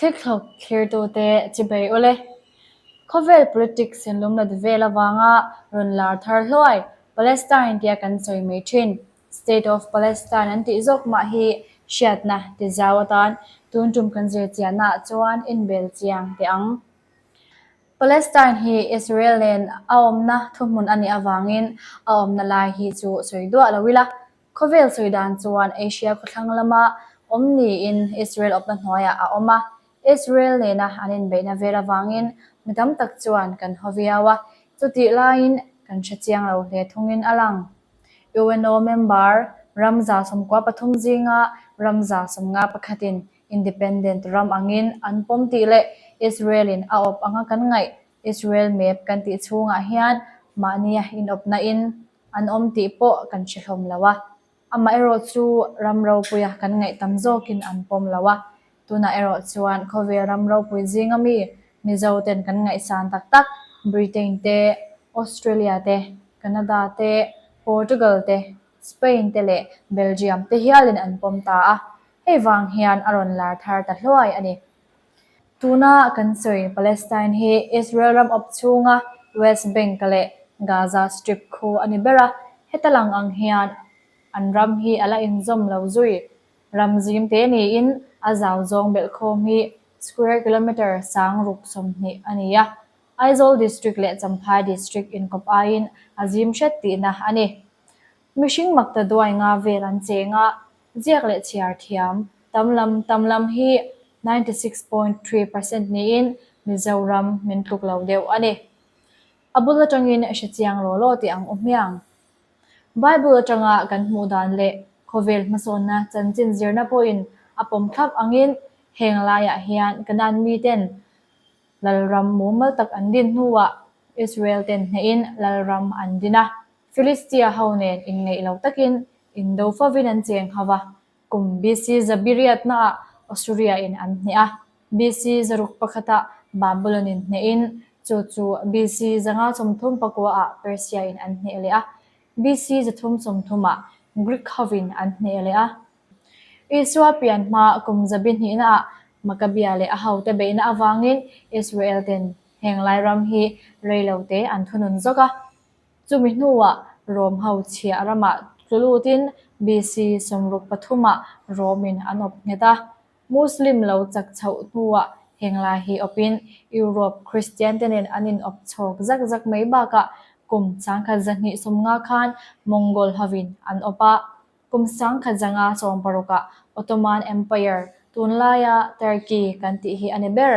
Thlikthlawk thlirtute chibei ule. Khawvel politics inlumlat vel avanga rawn lar thar hluai Palestine tia kan sawi mai thin. State of Palestine an tih zawk mah hi hriatna ti zau atan tun tum kan zir chiahnaah chuan inbel chiang teh ang. Palestine hi Israel nen a awmna thuhmun a nih avangin a awmna lai hi chu sawi duah lo ila. Khawvel sawi dan chuan Asia khawthlang lama awm niin Israel awpna hnuaiah a awm a, Israel nena an inbeihna vel avangin mi tam tak chuan kan haw viau a, chutih laiin kan hre chiang lo hle thungin a lang. UNO member 143 zinga 151in independent ram angin an pawm tih leh Israel-in a awp anga kan ngaih Israel map kan tih chhungah hian mahnia inawpna in an awm tih pawh kan hre hlawm lo a. Amaherawh chu ram ropuia kan ngaih tam zawkin an pawm lo a, tunah erawh chuan khawvel ram ropui zinga mi Mizo ten kan ngaihsan tak tak Britain te, Australia te, Canada te, Portugal te, Spain te leh Belgium te hialin an pawm ta a, hei vang hian a rawn lar thar ta hluai a ni. Tuna kan sawi Palestine hi Israel ram awp chhunga West Bank leh Gaza Strip khu a ni ber a, heta lang ang hian an ram hi a la inzawm lo zui. Ram zim te niin a zau zawng belhkhawm hi square kilometre 6020 a ni a, Aizawl District leh Champhai District inkawp aiin a zim hret tihna a ni. Mihring makta duai nga vel an cheng a, ziak leh chhiar thiam tam lam tam lam hi 96.3 percent niin Mizoram min tluk lo deuh a ni. A bul atangin hre chiang law law tih ang u hmiang. Bible atanga kan hmuh dan leh khawvel hmasawnna chanchin zirna pawhin a pawm thlap angin heng laiah hian Canaan miten Lalram mumal tak an din hnuah Israel ten hnehin Lalram an din a. Filistia ho nen inngeih lo takin indo fovin an cheng ho va, kum BC 108naah Assuria-in an hneh a, BC 601ah Babylon-in hnehin chu chu BC 539ah Persia-in an hneh leh a, BC 330ah Greek hovin an hneh leh a. Isua pian hma kum 200naah Maccabea leh a hote beihna avangin Israel ten heng lai ram hi reilote an thunun zawk a. Chumi hnuah Rom ho chhiah ramah tlu lutin BC 63ah Rom-in an awp nghet a. Muslim lo chak chhoh hnuah heng lai hi awpin Europe Kristian te nen an inawp chhawk zak zak mai bakah kum 1290 khan Mongol hovin an awp a. Kum 1560ah Ottoman Empire, tunlaia Turkey kan tih hi a ni ber,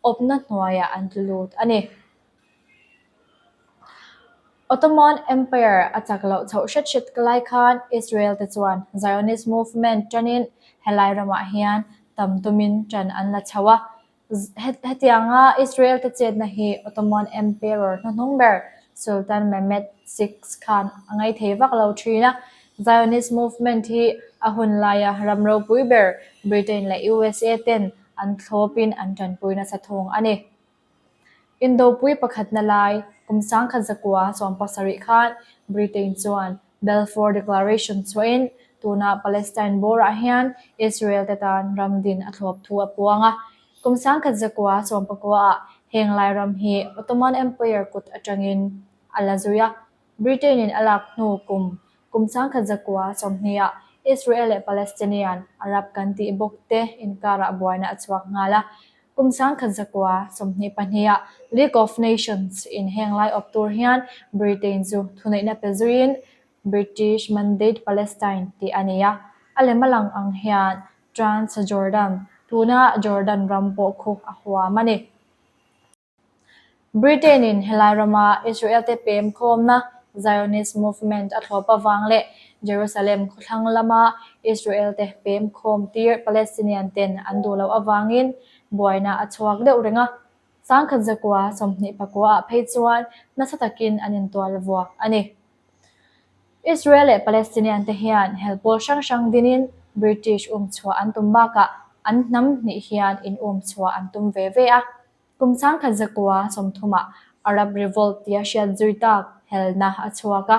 awpna hnuaiah an tlu lut a ni. Ottoman Empire a chak loh chhoh hret hret ka lai khan Israel te chuan Zionist movement tanin helai ramah hian tam tumin tan an la chho a. Hetianga Israel te chetna hi Ottoman Emperor hnuhnung ber Sultan Mehmed VI khan a ngaithei vak lo thin a. Zionist movement hi a hun laia ram ropui ber Britain leh USA ten an thlawpin an tanpui nasa thung a ni. Indopui pakhatna lai kum 1917 khan Britain chuan Balfour Declaration chhuahin tuna Palestine bawrah hian Israel te tan ram din a thlawp thu a puang a. Kum 1919ah heng lai ram hi Ottoman Empire kut atangin a la zui a. Britain-in a lak hnu kum kum 1920ah Israel leh Palestinian, Arab kan tih bawk te inkarah buaina a chhuak nghal a. Kum 1922ah League of Nations in heng lai awp tur hian Britain chu thuneihna pe zuiin British Mandate Palestine tih a ni a. A lem a lang ang hian Trans-Jordan, tuna Jordan ram pawh khu a huam a ni. Britain-in helai rama Israel-te pem khawmna Zionist movement a thlawp avang leh Jerusalem khawthlang lama Israel-te pem khawm tir Palestinian-ten an duh loh avangin buaina a chhuak deuh reng a. 1929ah phei chuan nasa takin an intual vuak a ni. Israel leh Palestinian-te hian hel pawl hrang hrang dinin British umchhuah an tum bakah an hnam hnih hian in umchhuah an tum ve ve a. Kum 1930ah Arab Revolt tia hriat zui tak helna a chhuak a.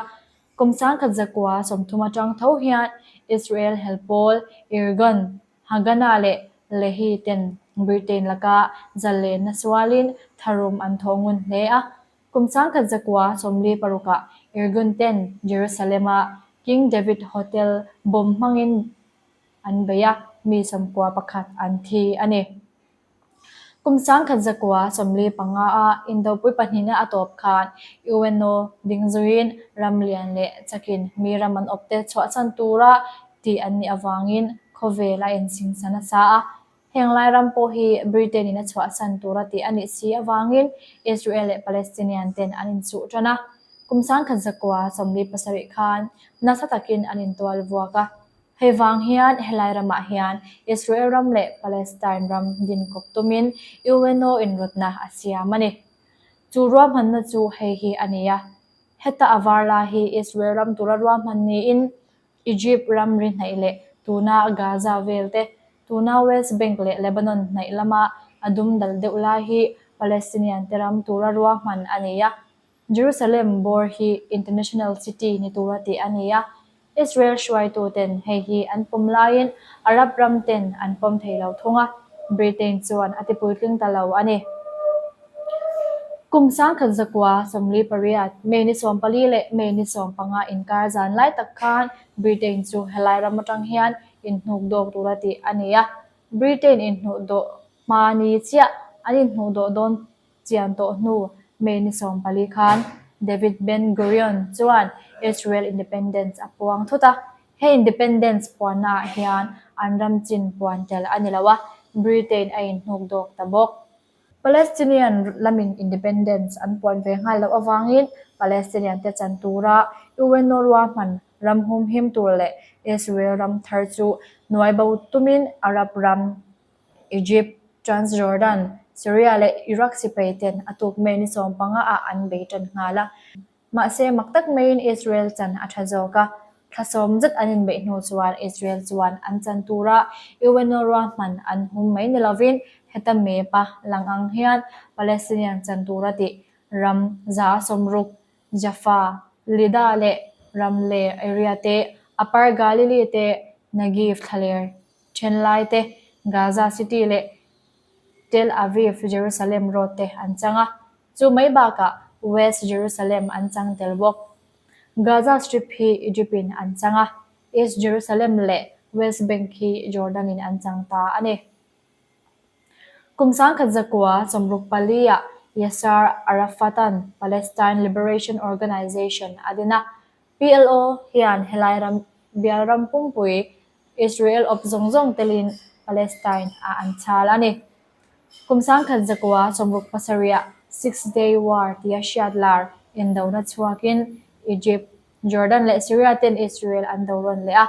Kum 1930 atang tho hian Israel hel pawl Irgun, Haganah leh Lehi ten Britain laka zalenna sualin tharum an thawh ngun hle a. Kum 1946-ah Irgun ten Jerusalem-a King David Hotel bomb hmangin an bei a, mi 91 an thi a ni. Kum 1945 a indopui pahnihna a tawp khan UNO ding zuiin ram lian leh chakin mi ram an awpte chhuahchhan tura tih an nih avangin khawvel a insingsa nasa a. Heng lai ram pawh hi Britain in a chhuahchhan tura tih a nih si avangin Israel leh Palestinian ten an inchuh tan a. Kum 1947 khan nasa takin an intual vuak a. Hei vang hian helai ramah hian Israel ram leh Palestine ram din kawp tumin UNO inrawtna a siam a ni. Chu ruahmanna chu hei hi a ni a, heta a var lai hi Israel ram tura ruahman niin Egypt ramri hnaih leh tuna Gaza vel te, tuna West Bank leh Lebanon hnaih lama a dum dal deuh lai hi Palestinian te ram tura ruahman a ni a. Jerusalem bawr hi international city ni tura tih a ni a, Israel hruaitu ten hei hi an pawm laiin Arab ram ten an pawm thei lo thung a, Britain chuan a tipuitling ta lo a ni. Kum 1948, May ni 14 leh May ni 15 inkar zan lai tak khan Britain chu helai ram atang hian inhnuk dawk tura tih a ni a, Britain inhnuhdawh hma ni chiah an inhnuhdawh dawn Chian tawh hnu May ni 14 khan David Ben Gurion chuan Israel Independence a puang thut a. He Independence puannaah hian an ram chin puan tel a ni lo a, Britain a inhnuk dawk ta bawk. Palestinian lamin Independence an puan ve nghal loh avangin Palestinian te chan tura UNO ruahman ram humhim tur leh Israel ram thar chu nuai bo tumin Arab ram Egypt, Transjordan, Syria leh Iraq sipai ten a tuk May ni 15 ah an bei tan nghal a. Mahse, mak tak maiin Israel chan a tha zawk a. Thla sawm zet an inbeih hnu chuan Israel chuan an chan tura UNO ruahman an hum mai ni lovin heta map-a lang ang hian Palestinian chan tura tih ram 60 Jaffa, Lida leh Ramle area te, Upper Galilee te, Negev thlaler Thenlai te, Gaza City leh Tel Aviv, Jerusalem road te an chang a, chu mai bakah West Jerusalem an chang tel bawk. Gaza Strip hi Egypt in an chang a, East Jerusalem leh West Bank hi Jordan in an chang ta a ni. Kum 1964 ah Yasser Arafat-a'n Palestine Liberation Organization a din a, PLO hian helai ram bial ram pumpui Israel awp zawng zawng telin Palestine ah an chhal a ni. Kum 1967 ah Six Day War tia hriat lar indona chhuakin Egypt, Jordan leh Syria ten Israel an do rawn leh a.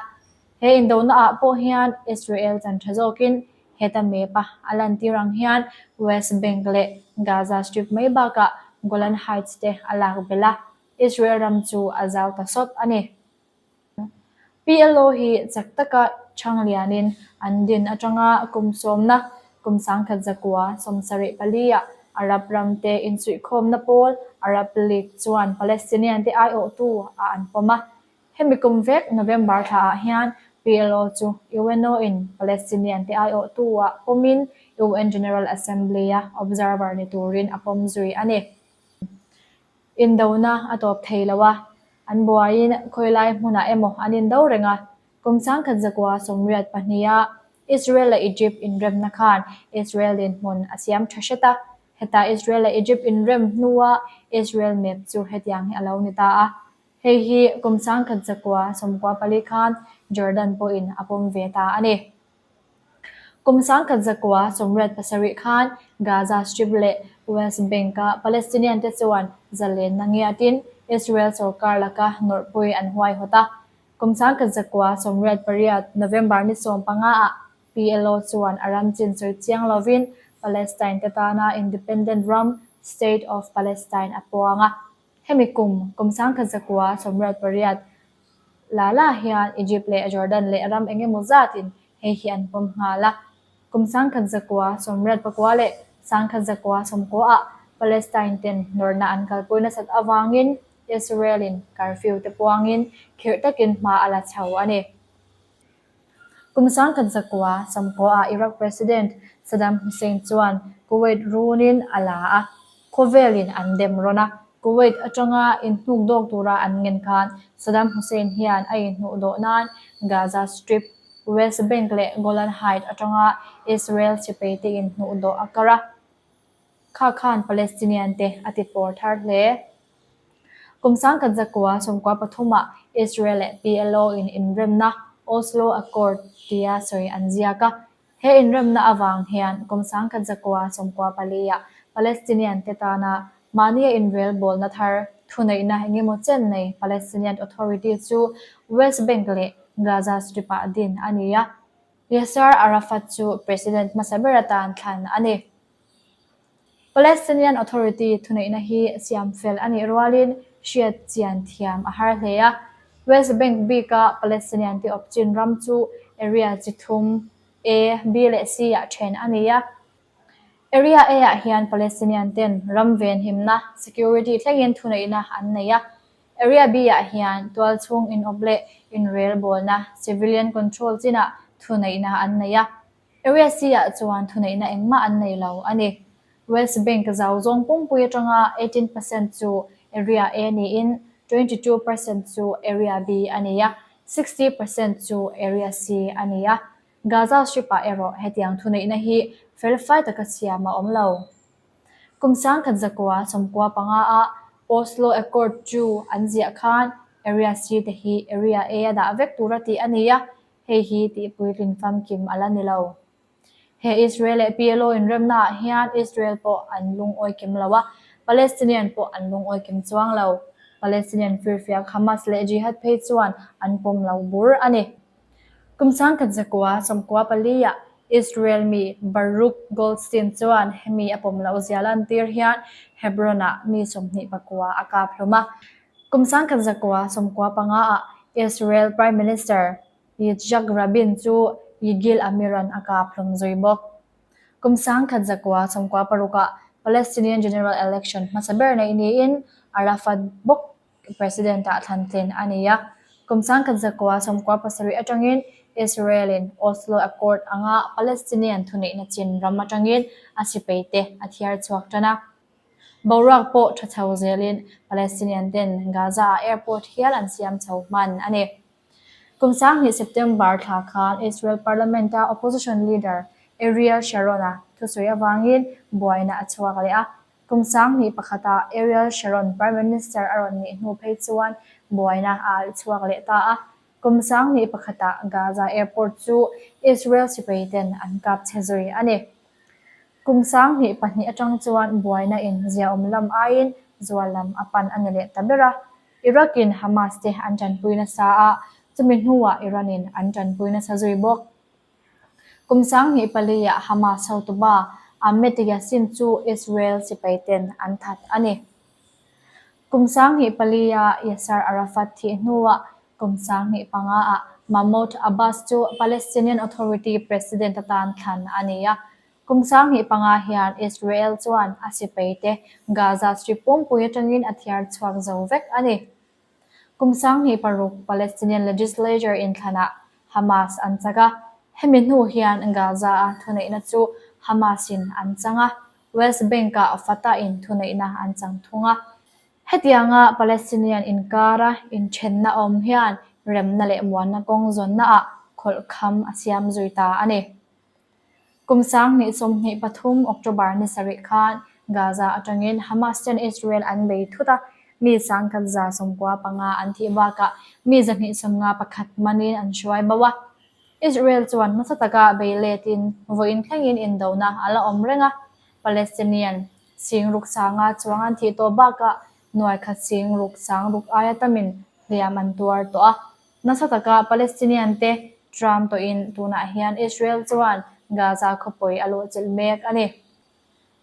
He indona ah pawh hian Israel chan tha zawkin heta map a a lantir ang hian West Bank leh Gaza Strip mai bakah Golan Heights te a lak belh a, Israel ram chu a zau ta sawt a ni. PLO hi chak taka chhang lianin an din atanga kum sawmna, kum 1974 ah Arab ramte insuihkhawmna pawl Arab League chuan Palestinian te aiawhtu ah an pawm a. Hemi kum vek November thla ah hian PLO chu UNO in Palestinian te aiawhtu ah pawmin UN General Assembly a observer ni turin a pawm zui a ni. Indona a tawp thei lo a, an buaiin khawilai hmunah emaw an indo reng a. Kum 1982 ah Israel leh Egypt inremna khan Israel dinhmun a siam tha hret a. Heta Israel leh Egypt inrem hnua Israel map chu hetiang hi a lo ni ta a. Hei hi kum 1994 khan Jordan pawhin a pawm ve ta a ni. Kum 1987 khan Gaza Strip leh West Bank-a Palestinian-te chuan zalenna ngiatin Israel sorkar laka nawrhpui an huaihawt a. Kum 1988 November ni 15-ah PLO chuan a ram chin sawi chiang lovin Palestine-te tana independent ram State of Palestine a puang a. Hemi kum, kum 1988 la la hian Egypt leh Jordan leh ram eng emaw zatin hei hi an pawm nghal a. Kum 1989 leh 1990 ah Palestine ten nawrhna an kalpui nasat avangin Israel in curfew te puangin khirh takin hma a la chho a ni. Kum 1900 Samkaw-ah Iraq President Saddam Hussein chuan Kuwait runin a la a, khawvelin an dem rawn a. Kuwait atanga inhnuk dawk tura an ngen khan Saddam Hussein hian a inhnuh dawh nan Gaza Strip, West Bank leh Golan Height atanga Israel sipaite inhnuh dawh a kar a. Kha khan Palestinian te a ti pawr thar hle. Kum 1993 ah Israel leh PLO in inremna Oslo Accord tia sawi an ziak a. He inremna avang hian kum 1994 ah Palestinian te tana mahnia inrelbawlna thar thuneihna engemaw chen nei Palestinian Authority chu West Bank leh Gaza Strip ah din a ni a. Yasser Arafat chu President hmasa ber atan thlan a ni. Palestinian Authority thuneihna hi siam fel a nih rualin hriat chian thiam a har hle a. West Bank bika Palestinian te awp chin ram chu area chi thum, A, B leh C ah then a ni a. Area A ah hian Palestinian ten ram venhimna, security, thlengin thuneihna an nei a. Area B ah hian tualchhung inawp leh inrelbawlna, civilian control, chinah thuneihna an nei a. Area C-ah chuan thuneihna engmah an nei lo a ni. West Bank zau zawng pumpui atanga 18 percent chu Area A niin 22 percent chu Area B a ni a, 60 percent chu Area C a ni a. Gaza Strip-ah erawh hetiang thuneihna hi felfai taka siam a awm lo. Kum 1995-a Oslo Accord chu an ziah khan Area C te hi Area A-a dah vek tura tih a ni a, Hei hi tihpuitlin famkim a la ni lo. He Israel leh PLO inremna ah hian Israel pawh an lungawi kim lo a, Palestinian pawh an lungawi kim chuang lo. Palestinian firfiak Hamas leh Jihad phei chuan an pawm lo bur a ni. Kum 1994 ah Israel mi Baruch Goldstein chuan hemi a pawm loh zia lantir hian Hebron ah mi 29 a kap hlum a. Kum 1995 ah Israel Prime Minister Yitzhak Rabin chu Yigil Amir-a'n a kap hlum zui bawk. Kum 1996 ah Palestinian General Election hmasa ber neih niin Arafat bawk President ah thlantlin a ni a. Kum 1997 atangin Israel-in Oslo Accord anga Palestinian thuneihna chin ram atangin a sipaite a thiar chhuak tan a. Boruak pawh tha chho zelin Palestinian ten Gaza-ah airport hial an siam chho hman a ni. Kum 2000 September thla khan Israel Parliament-a opposition leader Ariel Sharon-a thusawi avangin buaina a chhuak leh a. Kum 2001-ah Ariel Sharon Prime Minister a rawn nih hnu phei chuan buaina a alh chhuak leh ta a. Kum 2001-ah Gaza airport chu Israel sipai ten an kap chhe zui a ni. Kum 2002 atang chuan buaina in ziaawm lam aiin zual lam a pan a ni leh ta ber a. Iraq in Hamas te an tanpui nasa a, chumi hnuah Iran in an tanpui nasa zui bawk. Kum 2004 ah Hamas hotupa Ahmed Yassin chu Israel sipai ten an that a ni. Kum 2004 ah Yasser Arafat thih hnuah kum 2005 ah Mahmoud Abbas chu Palestinian Authority President atan thlan a ni a. Kum 2005 hian Israel chuan a sipaite Gaza Strip pumpui atangin a thiar chhuak zo vek a ni. Kum 2006 Palestinian Legislature inthlanah Hamas an chak a, hemi hnu hian Gaza-a thuneihna chu Hamas-in an chang a. West Bank-ah Fatah-in thuneihna an chang thung a. Hetianga Palestinian inkara inthenna awm hian remna leh muanna kawng zawnnaah khawlhkham a siam zui ta a ni. Kum 2023 October ni sarih khan Gaza atangin Hamas ten Israel an bei thut a, mi 1195 an thih bakah mi 251 manin an hruai bo a. Israel chuan hmasa taka bei letin vawiin thlengin indona a la awm reng a, Palestinian singruk sanga chuang an thih tawh bakah nuai khat singruk sangruk aia tamin hliam an tuar tawh a. Nasa taka Palestinian te tram tawhin tunah hian Israel chuan Gaza khawpui a luhchilh mek a ni.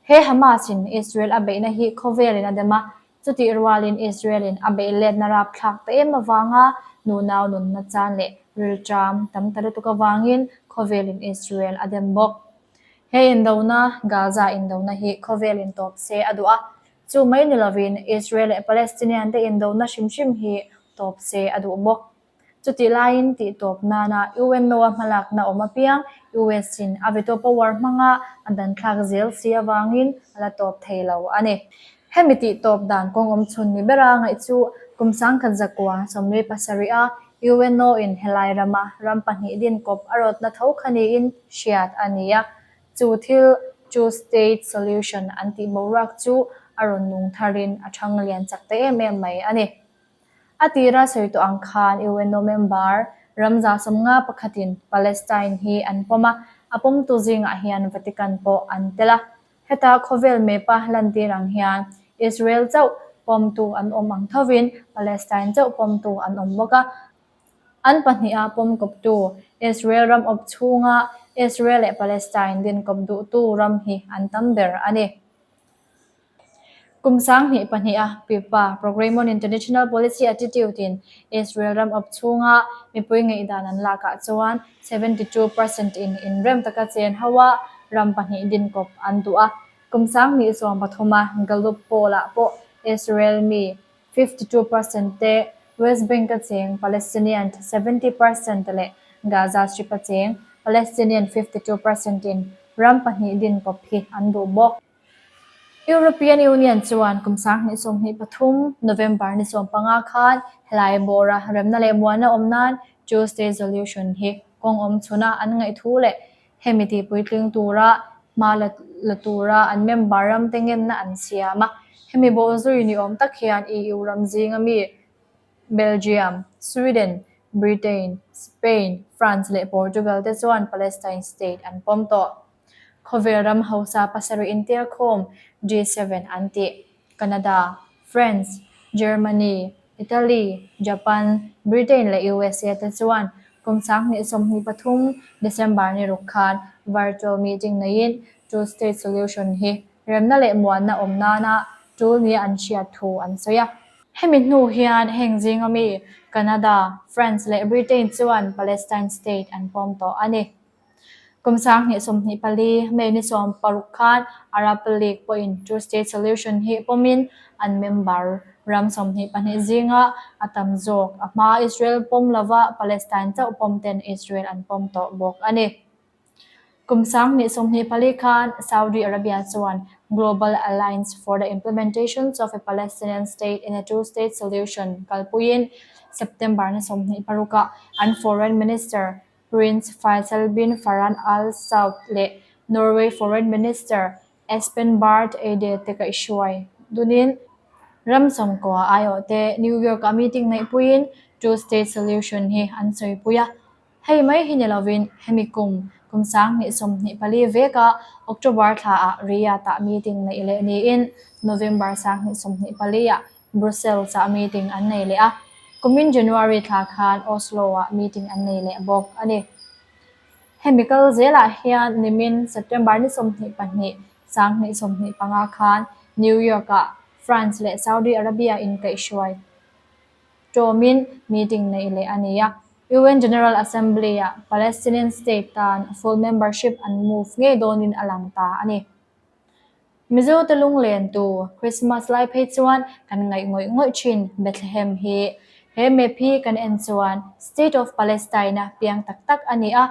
He Hamas-in Israel a beihna hi khawvelin a dem a, chutih rualin Israel-in a beih letna rapthlak ta em avanga nunau nunna chan leh rilṭam tam ta lutuk avangin khawvelin Israel a dem bawk. He indona, Gaza indona hi khawvelin tawp se a duh a, chu mai ni lovin Israel leh Palestinian te indona hrim hrim hi tawp se a duh bawk. Chutih laiin tih tawp nana UNO-a hmalakna awm apiang US-in a veto power hmanga a dan thlak zel si avangin a la tawp thei lo a ni. Hemi tih tawp dan kawng awm chhun ni bera ngaih chu kum 1970 a UNO-in helai rama ram pahnih din kawp a rawtna tho kha niin hriat a ni a. Chu thil Two State Solution an tih boruak chu a rawn nung tharin a thang lian chak ta em em mai a ni. A tira sawi tawh ang khan UNO member ram 51 in Palestine hi an pawm a, a pawmtu zingah hian Vatican pawh an tel a. Heta khawvel map-a lantir ang hian Israel chauh pawmtu an awm ang thovin Palestine chauh pawmtu an awm bawk a. An pahniha pawm kawptu Israel ram awp chhunga Israel leh Palestine din kawp duhtu ram hi an tam ber a ni. Kum 2002 a PIPA, Programme on International Policy Attitude, in Israel ram awp chhunga mipui ngaihdan an lakah chuan 72 percent in inrem taka chen ho a ram pahnih din kawp an duh a. Kum 2013 a Gallup poll-ah pawh Israel mi 52 percent te, West Bank-a cheng Palestinian 70 percent leh Gaza Strip-a cheng Palestinian 52 percent in ram pahnih din kawp hi an duh bawk. European Union chuan kum 2023 November ni 15 khan helai bawra remna leh muanna awm nan Two State Solution hi kawng awm chhuna an ngaih thu leh hemi tih puitling tura hma la la tura an member ram te ngenna an siam a. Hemi bawhzui ni awm tak hian EU ram zinga mi Belgium, Sweden, Britain, Spain, France leh Portugal te chuan Palestine state an pawm tawh. Khawvel ram hausa pasarih intialkhawm G7 an tih. Canada, France, Germany, Italy, Japan, Britain leh USA te chuan kum 2023 December ni ruk khan virtual meeting neiin Two State Solution hi remna leh muanna awm nana tul nia an hriat thu an sawi a. Hemi hnu hian heng zinga mi Canada, France leh Britain chuan Palestine state an pawm tawh a ni. Kum 2024 May ni 16 khan Arab League pawhin Two State Solution hi pawmin an member ram 22 zinga a tam zawk a hmaa Israel pawm lova Palestine chauh pawm ten Israel an pawm tawh bawk a ni. Kum 2024 khan Saudi Arabia chuan Global Alliance for the Implementation of a Palestinian State in a Two-State Solution kalpuiin September ni 26 ah an Foreign Minister Prince Faisal bin Farhan Al Saud leh Norway Foreign Minister Espen Barth Eide te kaihhruai dunin ram 90 aiawhte New York-ah meeting neihpuiin Two State Solution hi an sawipui a. Hei mai hi ni lovin hemi kum kum 2024 veka October thlaah Riyadh-ah meeting neih leh niin November 2024 ah Brussels-ah meeting an nei leh a, kumin January thla khan Oslo-ah meeting an nei leh bawk a ni. Hemi kal zelah hian nimin September ni 22, 2025 khan New York-ah France leh Saudi Arabia inkaihhruai tawmin meeting neih leh a ni a. UN General Assembly-ah Palestinian state tan full membership an move ngei dawnin a lang ta a ni. Mizote lunglentu Christmas lai phei chuan kan ngaih ngawih ngawih thin Bethlehem hi. He map hi kan en chuan State of Palestine-a piang tak tak a ni a.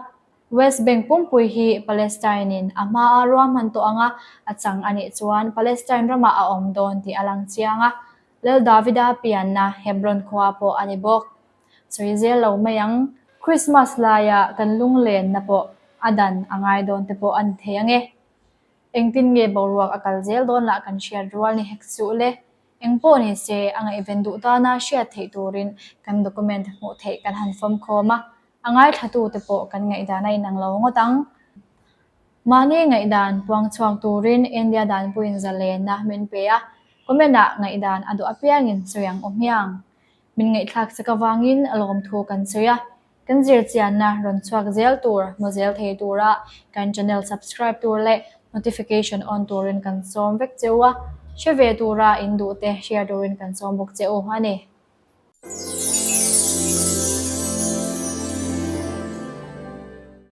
West Bank pumpui hi Palestine-in a hmaa ruahman tawh anga a chang a nih chuan Palestine ramah a awm dawn tih a lang chiang a. Lal Davida pianna Hebron khua pawh a ni bawk. Sawi zel lo mai ang. Christmas laia kan lunglenna pawh a dan a ngai dawn te pawh a ni thei ang e. Engtin nge boruak a kal zel dawn lah kan hriat rual ni hek suh le. Eng pawh ni se, a ngaihven duh tana hriat theih turin kan document hmuh theih kan han fawm khawm a, a ngaithlatute pawh kan ngaihdan a inang lo ngawt ang. Mahni ngaihdan puang chhuak turin India danpuiin zalenna min pe a, comment-ah ngaihdan a duh apiangin sawi ang aw hmiang. Min ngaihthlak chak avangin lawmthu kan sawi a. Kan zirchianna rawn chhuak zel tur, hmu zel thei tura kan channel subscribe tur leh notification on turin kan sawm vek che u a, hre ve tura in duh te share turin kan sawm bawk che u a ni.